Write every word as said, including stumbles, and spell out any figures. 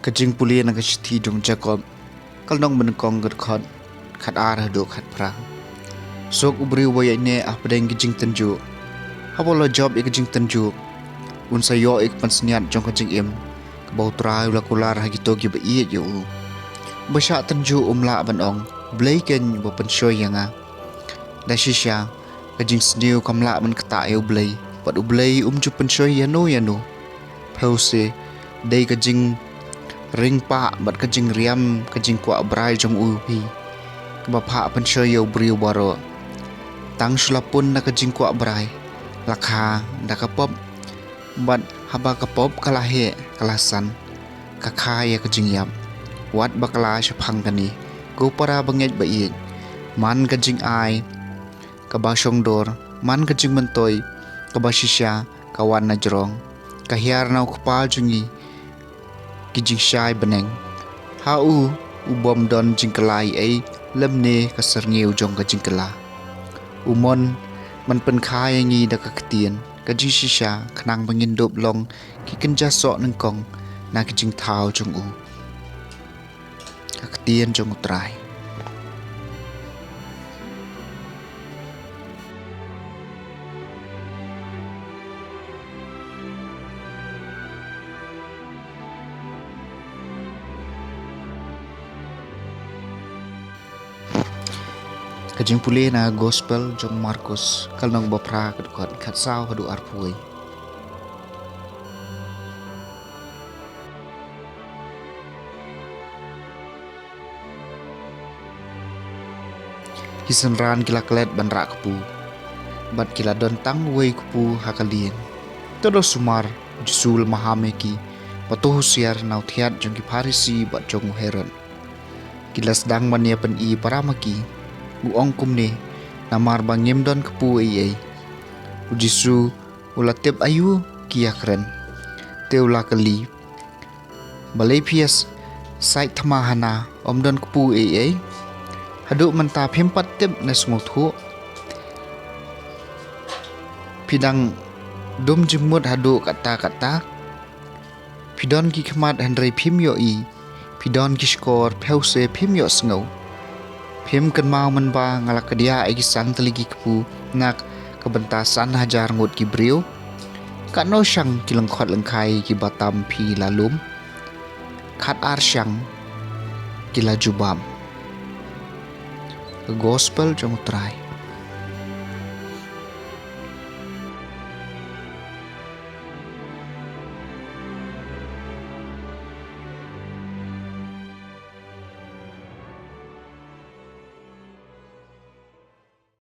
Ka jingpule na ka shithi jong Jakob, ka lynnong ba nyngkong, ka dkhot khatar haduh khatphra. Suk u briew uba ïaineh hapdeng ki jingtynjuh. Haba u la jop ïa ka jingtynjuh, un sa ïoh ïa ka pansngiat jong ka jingim kaba U Trai u la kular ha kito kiba ïeit ïa u. Uba shah tynjuh um lah ban ong, Blei keiñ uba pynshoi ïa nga. Da shisha, ka jingsniew kam lah ban ktah ïa U Blei, bad U Blei um ju pynshoi ïano ïano. Phew se, dei ka jingringpah bad ka jingriam ka jingkwah brai jong u hi, kaba phah pynshoi ïa u briew baroh. Tang shu la pun na ka jingkwah brai, la kha da ka pop, bad haba ka pop ka la heh, ka la san, ka kha ïa ka jingïap. Wat ba ka la shaphang kane, ko para bangeit ba ïeit, man ka jingai kaba shongdor, man ka jingmyntoi kaba shisha ka wan na jrong, ka hiar na U Kpa jong ngi ki jingshai bneng. Ha u, u bym don jingkylla ei ei, lymne ka syrngiew jong ka jingkylla. U mon ban pynkha ïa ngi da ka ktien ka jingshisha, khnang ba ngin dup long ki kynja soh nyngkong na ki jingthaw jong u. Ka ktien jong U Trai. Ka jingpule na Gospel jong Markus, ka lynnong ba phra, ka dkhot khatsaw haduh arphew wei. Ki synran ki la klet ban rah kpu, bad ki la don tang uwei u kpu ha ka lieng. Te da sumar, U Jisu u la maham ïa ki ba to husiar na u thiat jong ki Pharisi bad jong u Herod. Ki la sdang ban ïa pyni para ma ki. U ong kumne, namar ba ngim don kpu ei ei. U Jisu u la tip aïu ki ïakren, te u la kylli, Balei phi ïa sait thma hana, ym don kpu ei ei? Haduh mynta phim pat tip ne sngewthuh? Phi dang dum jingmut haduh katta katta? Phi don ki khmat hynrei phim ïohi, phi don ki shkor phew se phim ïohsngew. Phim kynmaw mynba nga la kdiah ïa ki san tylli ki kpu na ka bynta san hajar ngut ki briew? Katno shang ki lyngkhot lyngkhai kiba tam phi la lum? Khatar shang, ki la jubab. Ka Gospel jong U Trai.